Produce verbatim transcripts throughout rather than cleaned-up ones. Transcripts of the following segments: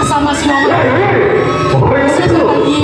Sama si Mama. Terus lagi.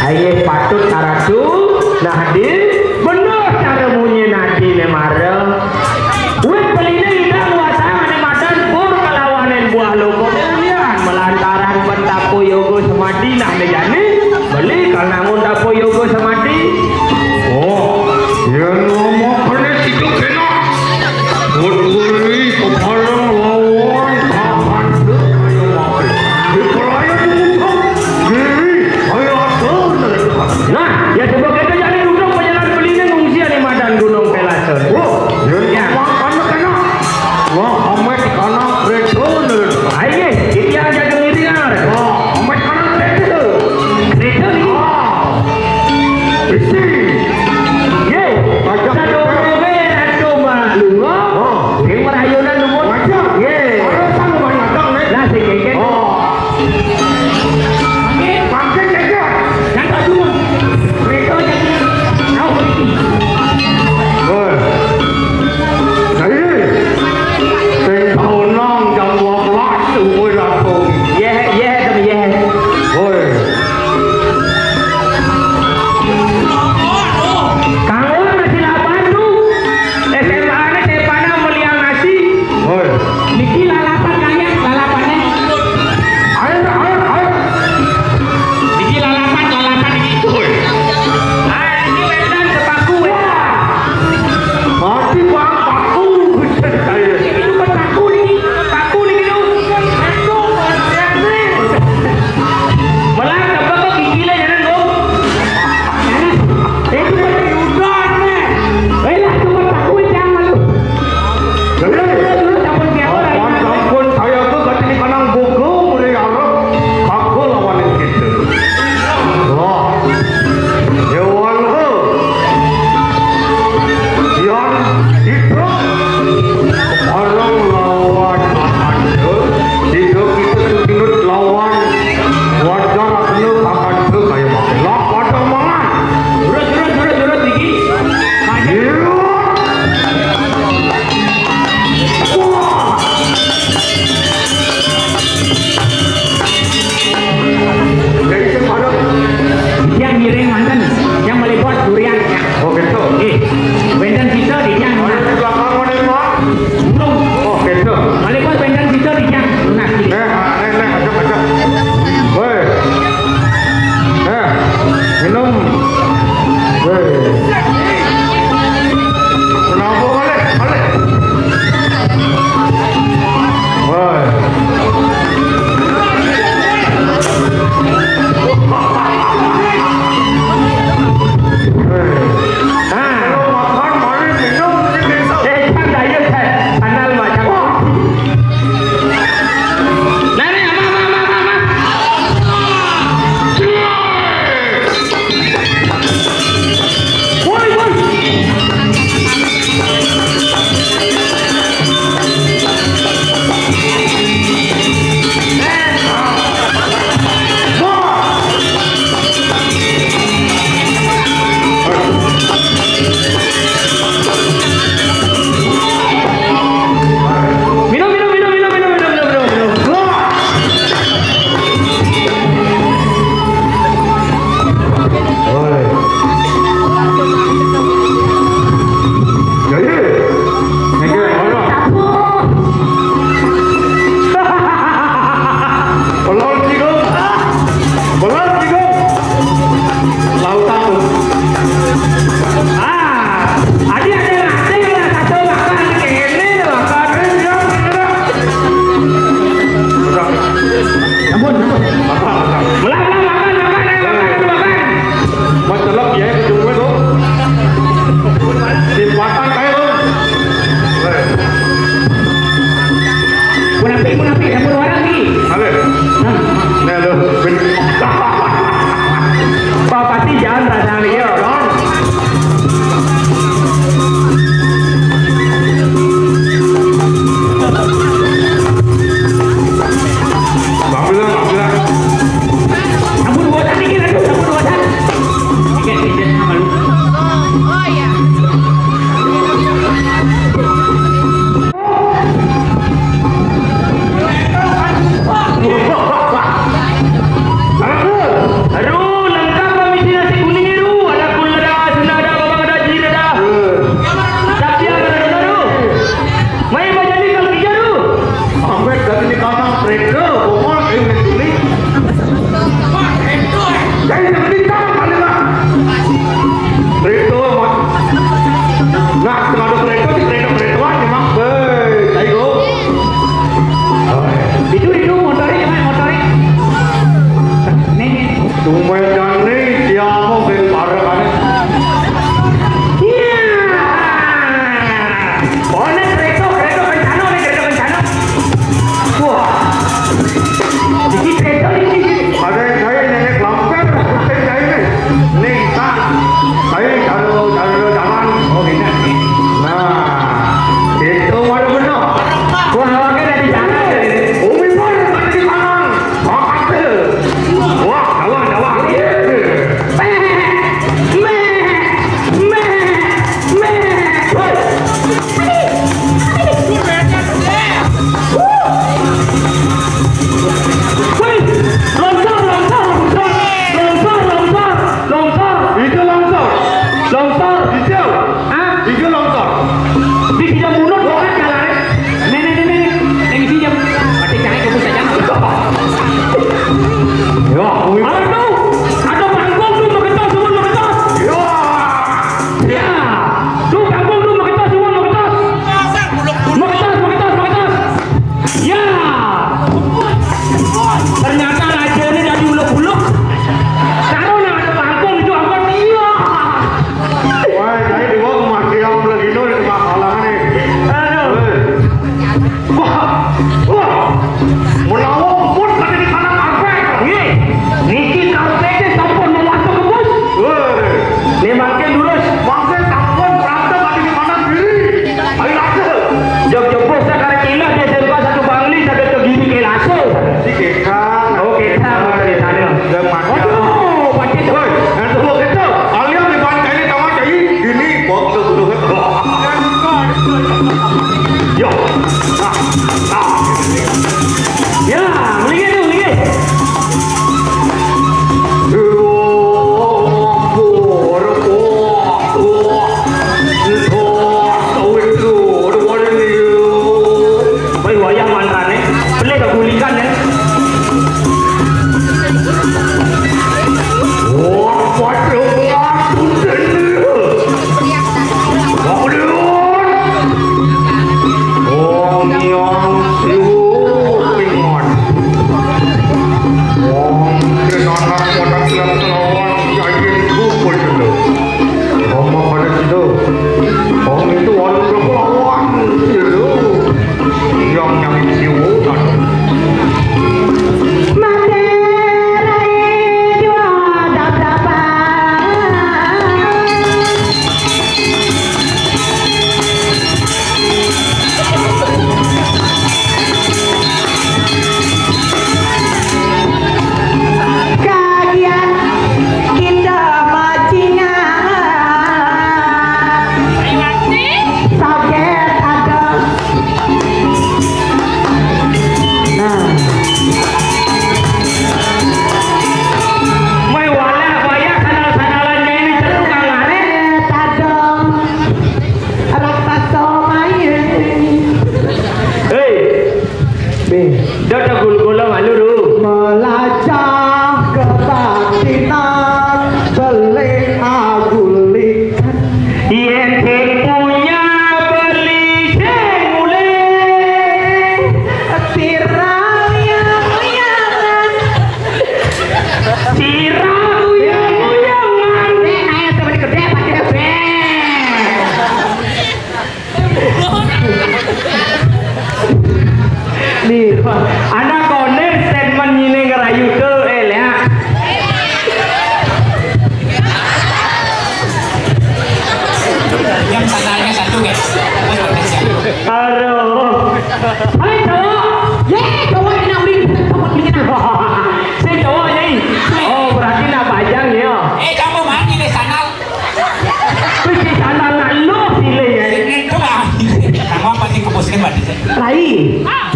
Aye patut karatu, nah di bener cara munyi nadi ne mara. Wit beline idang watang ane madan pur kalawanen buah logo lian malantaran pentapo yoga semadi nah ne jani. Beli kal nangun tapo yoga semadi. Oh, yen ngomong kene situ kena. Kuduri kepala lawan kapan ayo mape. Di pelayan dibuka. Diri ayo atur dari depan. Nah, ya sebab kita jadi duduk pejalan belinya ngungsi di madan Gunung Pelason. Oh, ya. Makan kena. Wah, amet kana return. Aye, itu yang jaga ngiri ngar. Wah, amet kana return. Return. Ah. Isi. Ye, aja sadurunge ratu malunga. Oh. Sing merayunan lumut. Aja. Ye. Ada sang banyak dong, nih. Lah, sing keke. Oh. Makin, makin keke. Yang tak cuma. Mereka yang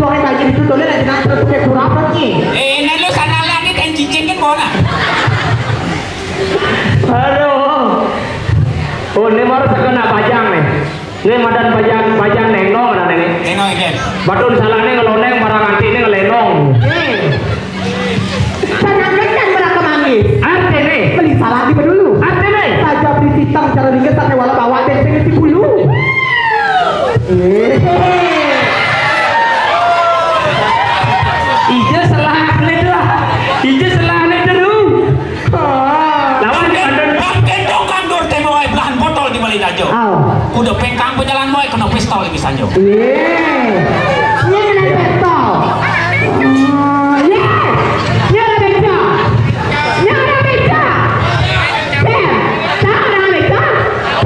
Soalnya lagi di tutorial aja nang terus kayak kurang apa nih? Eh, nah lu sana lah, ini kan cicing kan bola. Aduh. Oh, ini baru terkena bajang nih. Ini madan bajang, bajang nengong ada nih. Nengong, iya. Batun salah nih ngeloneng, barang anti nih ngelenong. Eh. Sanangkan kan berapa manggis? Arti nih. Beli salah di dulu. Arti nih. Saja beli sitang cara dingin sampai wala bawa dan sing si bulu. Eh. Ija salah nih dah. Ija salah nih dulu. Oh. Lawan Makin, ada makin dong kandur tembok ai belahan botol di balik aja. Au. Udah pengkang penjalan moe kena pistol di sanjo. Iya. Iya kena pistol. Oh, iya. Iya kena pistol. Iya kena pistol. Bel, tak kena pistol.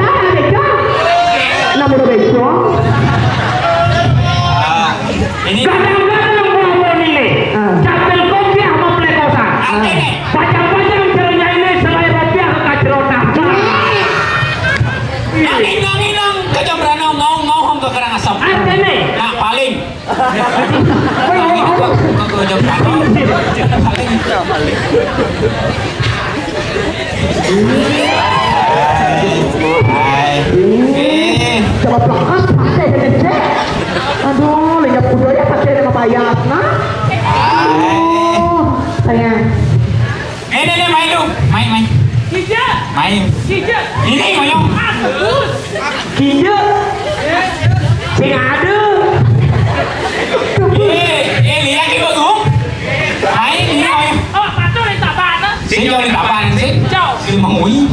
Tak kena pistol. Nah, udah pistol. Ah, ini kadang-kadang mau ini nih. Ah. Capil kopiah mau pelekosan. Artinya? Bajang-bajang cerunya ini selain rupiah ke kacerotan. Angin-anginan ke Jembrana, ngaung-ngaung ke Karangasem. Artinya? Nah, paling. Paling ke, ke, ke Jembrana. Paling. Hai. Eh. Coba plakat pakai headset. Aduh, lenyap budaya pakai nama payas, nah. Hai. Oh, sayang. Eh, ini, ini, main lu. Main, main. Kijak. Main. Kijak. Ini, main. Bagus. Kijak. Sing ada. Eh, eh, lihat ni, Bagus. Main, ini, main. Awak patut minta mana? Sing jauh minta apa, sih? Jauh. Sing mengui.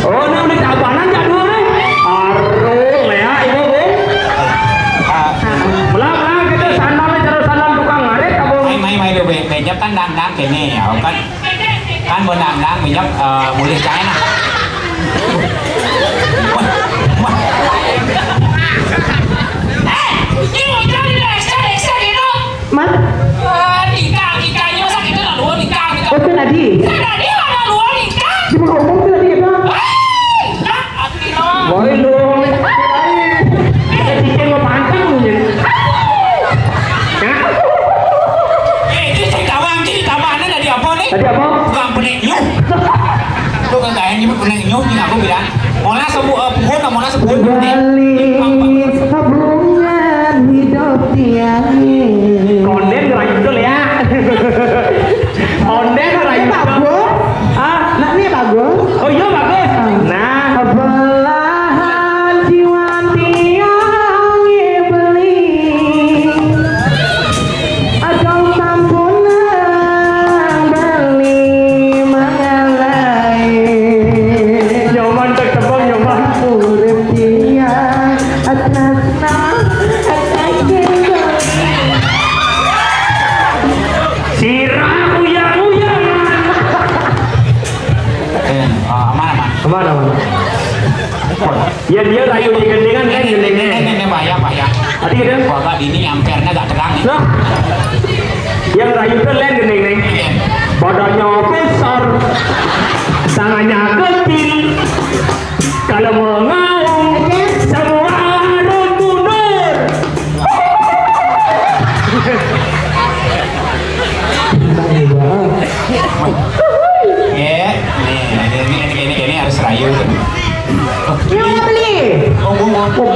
Oh, nah, udah tabanan jadul, eh. Aduh, ya, ibu, bu. Ah. Belah, belah, kita sandal, cara sandal tukang ngarit, apa? Main, main, main, lu, be-, benyap kan dangdang kene, ya, kan? Kan mun dangdang, benyap, eh, mulih cai, nah. Wah, wah. Eh, ini mau jadi reksa, reksa gitu. Mas? Wah, nikah, nikah, ini masa gitu, nah, dua nikah, nikah. Oh, itu tadi. Kan tadi ada dua nikah. Di bawah umur itu tadi, ya, Bang? Hei, nah, Woi, lu. Kita cicing mau pantang lu, nih. Hah? Eh, ini saya tawang, jadi tawanan tadi apa, nih? Tadi apa? Tukang penik nyuh. Lu kagak nyebut penik nyuh, nih, aku bilang. Monas sebut, eh, pukul, nggak Monas sebut, nih. Balik hubungan hidup tiang. Konden ngerayu betul, ya. Onden ora iso. Bagus. Ah, nah, ini bagus. Oh iya, bagus. Nah, belahan jiwa tiang beli. Aduh, sampun beli mengalai. Nyoman tak tebang, nyoman. Urip tiang atas nama. Sirah uyang-uyangan. Eh, eh, aman, aman. Aman, aman. Ya, dia rayu di gendingan, kan, gendingan. Ini, ini, ini, bahaya, bahaya. Tadi gitu. Bapak ini ampernya agak terang, nih. Nah, yang rayu ke lain gending, nih. Iya. Badannya besar, tangannya kecil. Kalau mau ngaung, semua harus mundur. Ya, nih, ini, ini, ini, ini harus rayu. Ini mau beli. Oh, mau, mau. Mau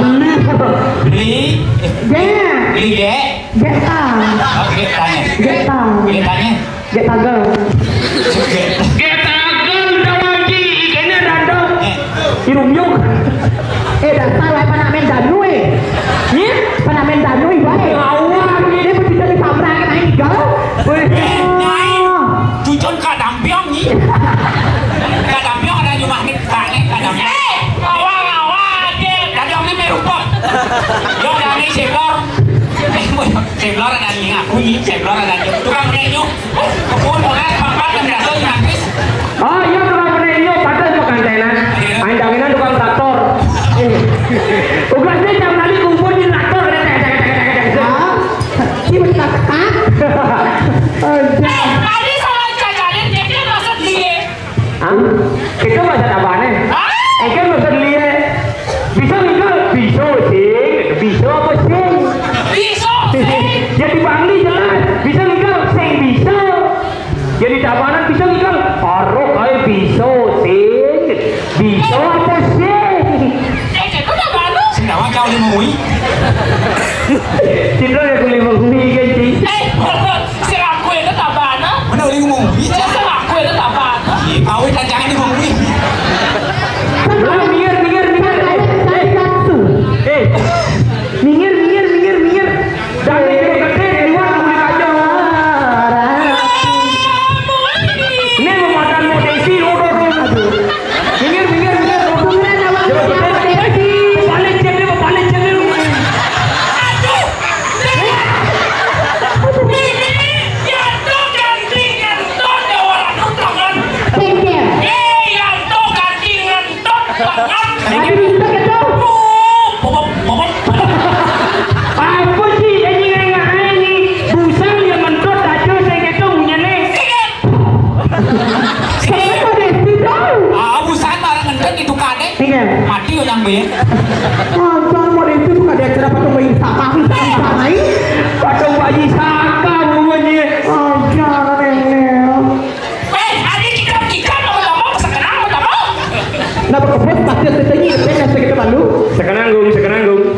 beli. Beli. Gak. Beli, Dek. Gak tang. Oh, Dek tanya. Gak tang. Dek tanya. Gak tagel. Gak tagel, udah lagi. Ikannya random. Eh. Irung yuk. Eh, dasar, apa namanya, Danu, eh? Nih? Apa namanya, Danu, eh, baik. Lawan, nih. Dia begitu di Samrang, naik, gal. Weh. Eh, naik. Cucun Kak Dampiong, nih. Kak Dampiong ada di rumah, nih. Kak, nih, Kak Dampiong. Eh, awal, awal, aja. Kak Dampiong, nih, merupok. Yo, udah, nih, sebor. Eh, sebor ada, nih, aku, nih, sebor ada, nih. Tukang, nih, yuk. Kebun, monas, papat, dan biasa, nih, habis. Oh iya, tukang penenyo, pantes bukan tenan. Anjanginan tukang traktor. Ugasnya jam tadi kumpul di traktor, ada tek, tek, tek, tek, tek, tek. Hah? Ini betul tekan? Aduh. Eh, tadi salah cacarin, dia maksud dia. Hah? Itu bahasa apaan, eh? Hah? Eh, kan maksud dia. Bisa enggak? Bisa, sih. Bisa apa, sih? Bisa, sih. Cindro ya kulit bengui kan, Ci? Eh, sing aku itu tabana. Mana uling bengui? Sing aku itu tabana. Iya, kawin dan jangan di bengui. Minggir, minggir, minggir. Eh, eh. Minggir, minggir, minggir, minggir. Jangan gede, gede, di luar, udah aja. Ini mau makan mau Desi, lo, lo, lo. Minggir, minggir, minggir. Balik, cek dulu, balik, cek dulu. Aduh, ini, ya, tuh, ganti, ya, tuh, ya, orang nonton. Cek, cek. Eh, ya, tuh, ganti, ngentot, banget. Aduh, bisa, gitu. Bobok, bobok. Apa sih, ini nggak, nggak, ini? Busan ya, mentot aja, saya gitu, punya nih. Siapa deh, tidak? Ah, busan barang ngendeng itu kadek. Tidak. Mati orang be. Anjir, mau itu tuh kadek acara patung bayi saka, patung bayi saka. Patung bayi saka, bukannya. Anjir, nenek. Eh, hari kita, kita mau ngomong sekarang mau ngomong. Nah, berkebut pasti setenyi, itu yang sakit malu. Sekenanggung, sekenanggung.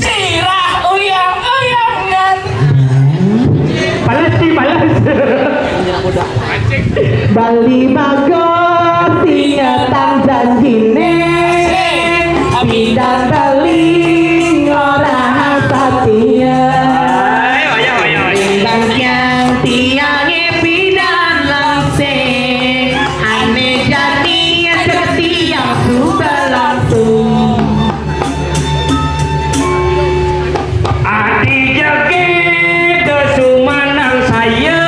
Sirah uyang-uyangan. Balas, Ci, balas. Bali bagus ingetan janjine, bidan Bali ora satia. Ayo, ayo, ayo, ayo. Ingkang tiang tiange bidan langsing, ane jati ajak tiang suba langsung. Adi jage kesumanang saya,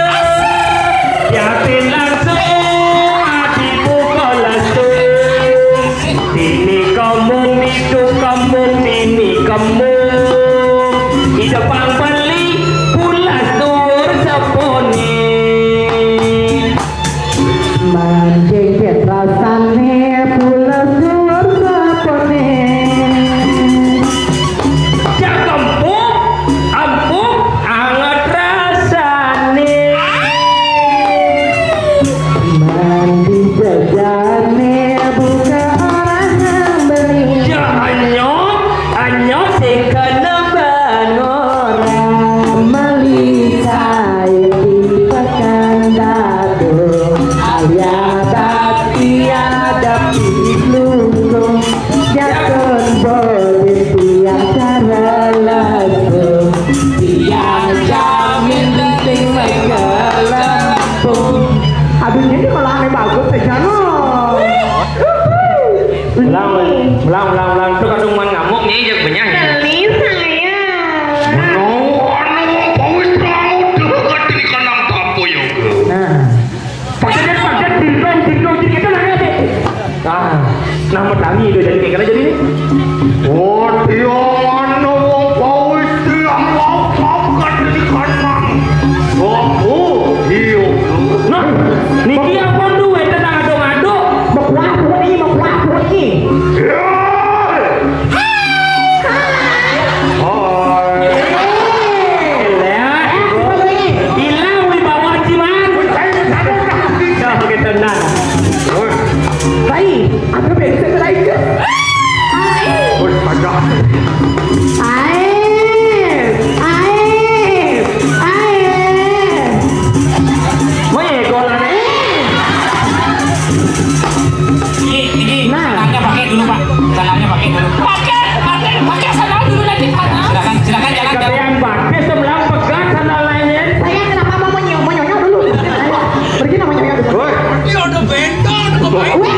yatin langsung adi buka langsung. Tini kemung, itu kemung, tini kemung. Ida pang beli pulas tuur sepone. Manjengket rasane pulas tuur sepone. Cak empuk, empuk, anget rasane. Mandi jajane buka orang beri. Ya anyot, anyot sing kena ban orang. Meli sae di Pekanbaru, alia bakti ada di Klungkung. Jatun bodin tiang cara langsung, tiang jamin penting mekelempung. Aduh, ini kalau ame bagus ya, Jano. Ulang, ulang, ulang, ulang. Tuh kadung man ngamuk, nyai jak benyah, ya. Geli saya. Anu, anu, pawis rambut dulu, ngerti di kandang tapo, ya, Bro. Nah. Pakai, pakai, dindong, dindong, dindong, itu nanya, Dek. Ah, nah, metani itu jadi kayak kena jadi nih. Oh, dia mana wong pawis, dia mau makan di kandang. Oh, oh, iya. Nah, niki apa duwe tenang ado-ado? Mau kuat, ini mau kuat, ini. Ya. Hai. Hai. Ilang wibawa jiman. Dah, oke, tenang. Baik, aku bisa lain ke? Hai. Woi, pada. Hai. Hai. Hai. Woi, golane. Ini, ini, nah, sandalnya pakai dulu, Pak. Sandalnya pakai dulu. Pakai, pakai, pakai sandal dulu, nanti panas. Silakan, silakan, jangan ganggu. Kebayang batis sebelah pegat sandal lainnya. Saya kenapa mau menyo-, menyonyok dulu? Pergi namanya dulu. Woi. Ini ada bentol, ada pemain. Weh.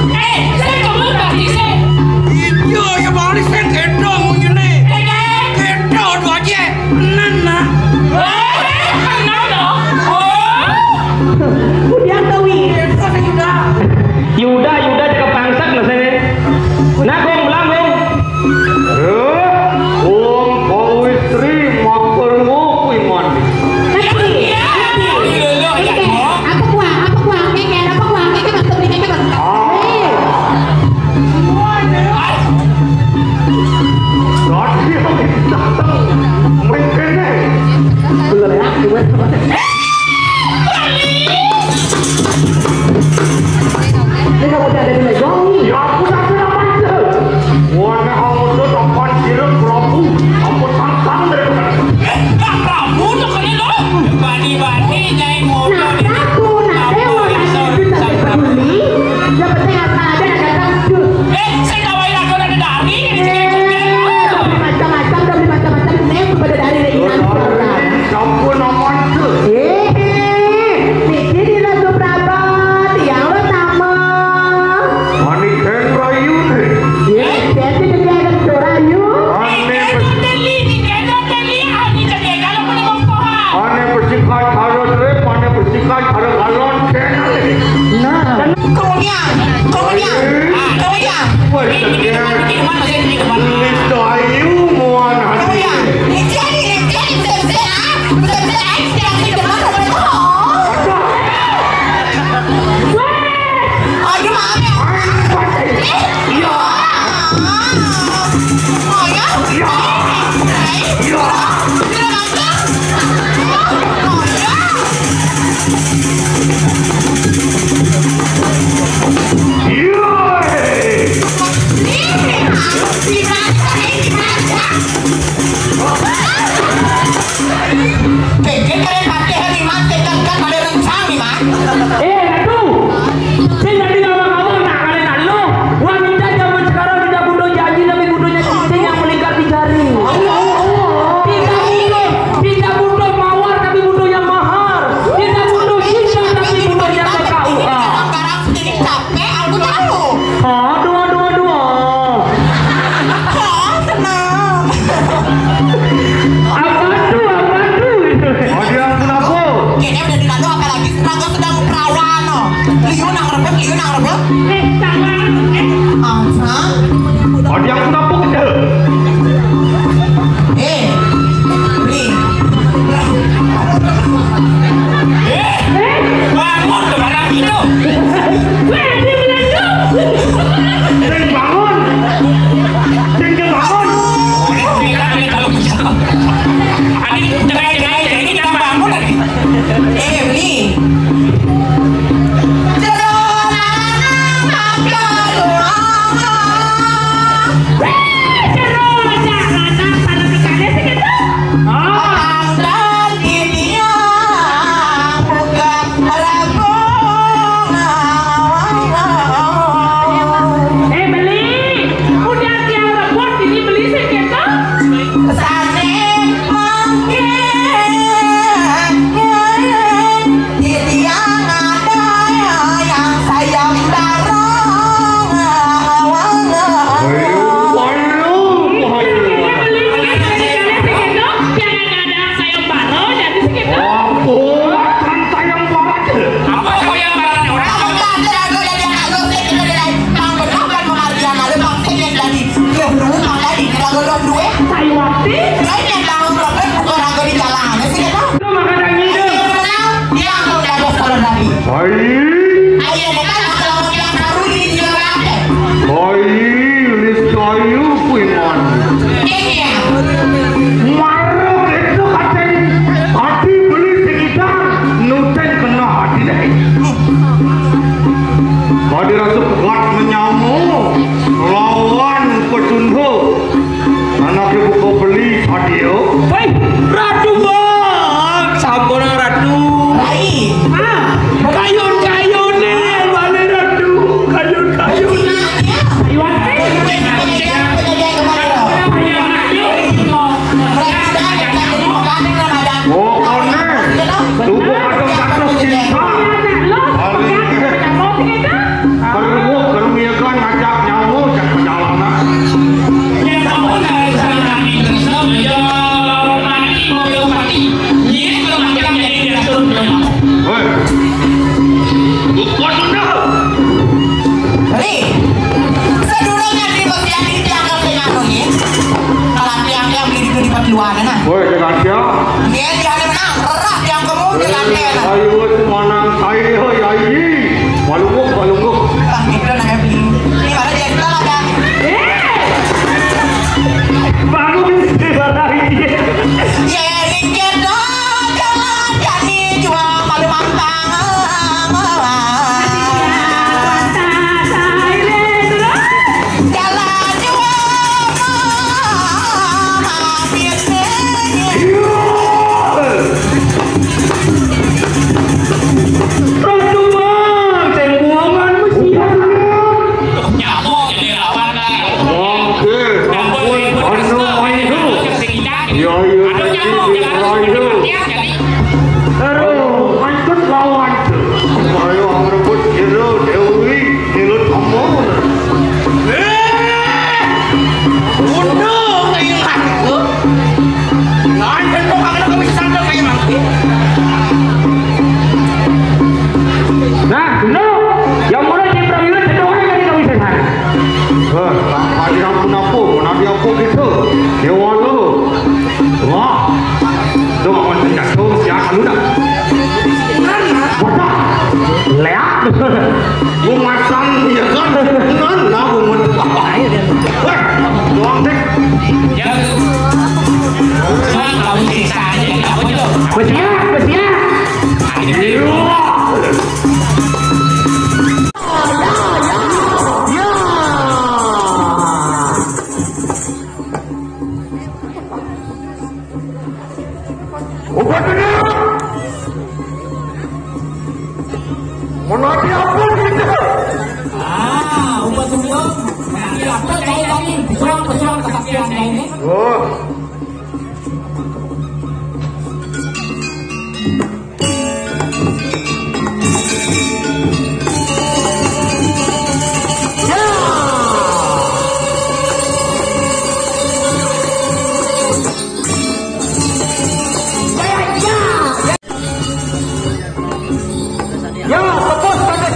Eh, saya kamu batisnya. Iya, ya balik saya gendong ini. Eh, kan? Gendong aja. Tenan, nah. Wah, tenan, loh. Oh. Udah, Tawi. Yuda, Yuda, cekap pangsak, nah, sini. Nah, Gong, belang, Gong. Eh, Gong, kau istri, makan ngopi mandi. Nanti, nanti. Ini deh, apa kuah, apa kuah, keke, apa kuah, keke, masuk, keke, masuk. Ah. Eh. Liu nang rebut, liu nang rebut. Eh, sabar. Eh. Apa? Ada yang kenapa kita? Eh, Beli. Eh, bangun, barang itu. Weh, dia melaju. Sing bangun. Sing bangun. Ini cerai-cerai, ini kita bangun lagi. Eh, Beli. Eh, Beli, udah tiang rebut, ini Beli sing gitu. Sane mangke. Titiang ada yang sayembara. Waduh, waduh, waduh. Ampun, kan sayembara. Apa sayembara orang? Apa ada lagu dari anak lu, saya kira dari Bang Benar kan mengerti sama lu, Bang, saya yang jadi. Loh, lu Bang, tadi kita belum duit. Saya waktu. Saya yang bangun problem, bukan aku di jalan. Sih, kan? Lu makan daging itu. Iya, benar. Dia aku udah bos kalau tadi. Hai. Ayo, kita kalau yang baru di jalan. Hai, niscaya kuwi, Man. Iya. Marep itu kacang hati Beli sekitar, nutén kena hati deh. Hati rasa kuat menyamu lawan petunjuk. Anak ibu kau beli hati yo. Woi, Ratu Bang, sampun Ratu. Rai. Ah, kayun-kayun nih, balik Ratu, kayun-kayun. Iwan. Oh, koné. Tubuh kadang jatuh cinta. Hari ini. Kerungu, kerungu ya kan ngajak nyawa, jak perjalanan. Woi. Bukan bener. Ri, sedurunge Ri Bos Yadi dianggap dengan Ri. Kalau tiang-tiang beli di, di luar, nah. Woi, dengan dia. Dia, dia ada menang. Rerah tiang kamu, dia latihan. Ayo, semanang saya, ya, ini. Malungguh, malungguh. Bang, itu namanya beli. Ini mana dia, kita makan. Bagus, dia barang ini. Ya, ini kita jalan, jadi jual malu mantang. Jalan jual, mampir. Terus doang, tembuangan mesti. Nyamuk jadi lawan lah. Oke, ampun, anu, ayo. Ya, ya, ya, ya, ya. Aduh, hancur lawan. Ayo, merebut kira Dewi. Nilut kamu. Eh, udah, kayak aku. Nah, itu kok aku bisa tuh kayak mangki. Nah, no. Yang mulai di Prawilan, itu orang dari Kawisesan. Eh, tadi ampun apa? Nanti apa gitu? Dewa lu. Wah. Tuh, kawan senjata, siap, lu dah. Bodoh. Leak. Gua masang, ya kan? Beneran lah, gua mau. Weh, doang deh. Ya. Cuma kalau bisa aja, ya, apa tuh? Besiak, besiak. Iya. Obat ini. Menanti apa kita? Ah, obat ini. Menanti apa? Saya tadi pesuang-pesuang kesaksian saya ini. Oh. Ya, tepus tangan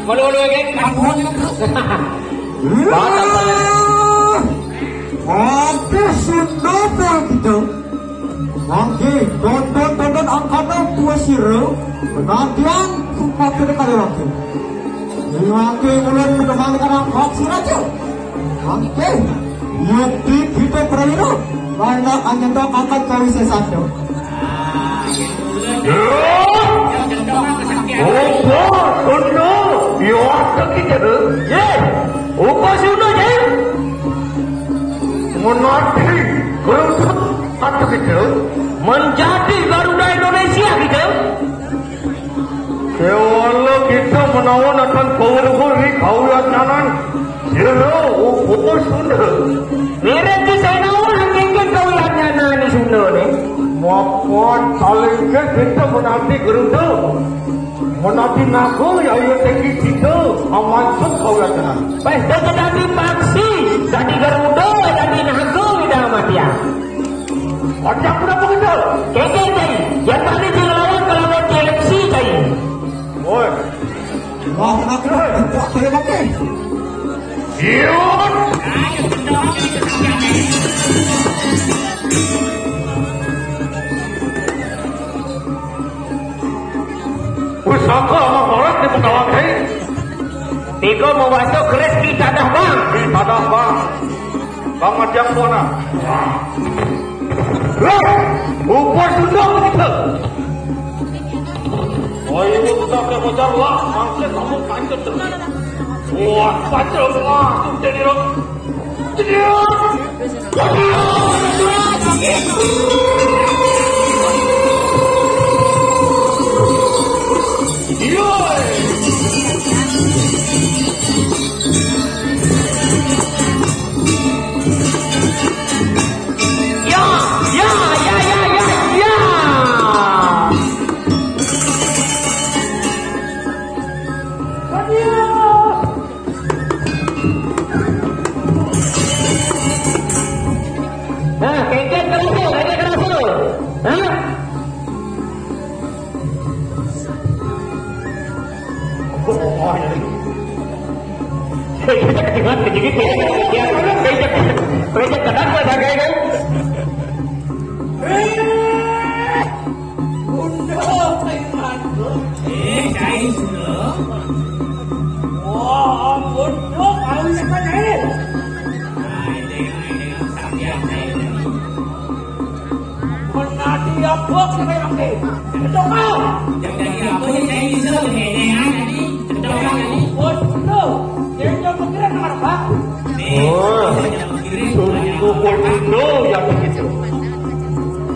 Malu-malu lagi. Batal, batal. Aku sudah pol kita. Mangke, tonton-tonton angkana tua sira, penantian sumpah kita kali waktu. Ini mangke mulai menemani karena hak siraja. Mangke, yukti kita perwira, karena anyenta angkat kali sesando. Opo, Sunda, yo, apa kita? Ye, opo Sunda, ye? Menanti geruduk satu kita. Menjadi Garuda Indonesia kita. Kewala kita menawa natan power ri kaulah nyanan. Jero, opo Sunda. Mirip di Senawa, ngingkit kaulah nyanan di Sunda ni. Mapan, saling ke kita menanti geruduk. Menanti naga, ya, ya, tinggi kita. Aman, sok kaulah nyanan. Baik, kita tadi paksi, tadi Garuda, tadi naga, kita mati ya. Ada apa, apa kita? Keke, cai. Yang tadi dia lawan kalau mau G M C, cai. Woi. Wah, aku tak boleh pakai. Iya. Pusaka amat orang di Petalang, hei. Tiga mau masuk keris di tadah bang. Di tadah bang. Bang Majang Buana. Lah, upah sudah kita. Oh, iya, sudah ke pacar lah. Mangke kamu pancet terus. Wah, pancet. Wah, jadi rok. Jadi rok. Ya, ya, ya, ya, ya, ya. Nah, kengkeng kerasa, kengkeng kerasa. Hah? Kejigit, kejigit, ya. Ya, kejigit. Kejigit, kenapa saya kayak kan? Bunda, preman. Eh, cai sudah. Wah, bunda, kau siapa, cai? Nah, ini, ini, sampean, cai. Menadi apa, siapa yang ambil? Betul kau? Yang dari apa, cai, sudah, ini, ini, ini. Betul kau, ini. Bunda, dia yang pikiran nomor apa? Oh, sungguh bodoh ya begitu.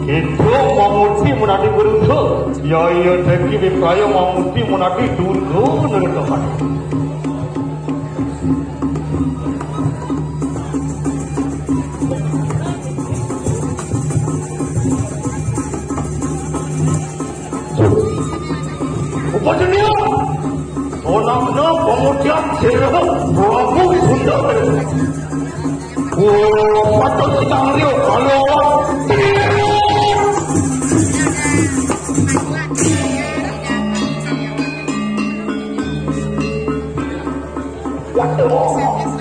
Itu mamuti menadi beruntung. Ya, iya, teki di kaya mamuti menadi dulu, menurut Tuhan. Apa dunia? Sonang na pemudian sirah Prabu Sundar. Wah, patut kita ngeriuk. Kalau awak. Waduh.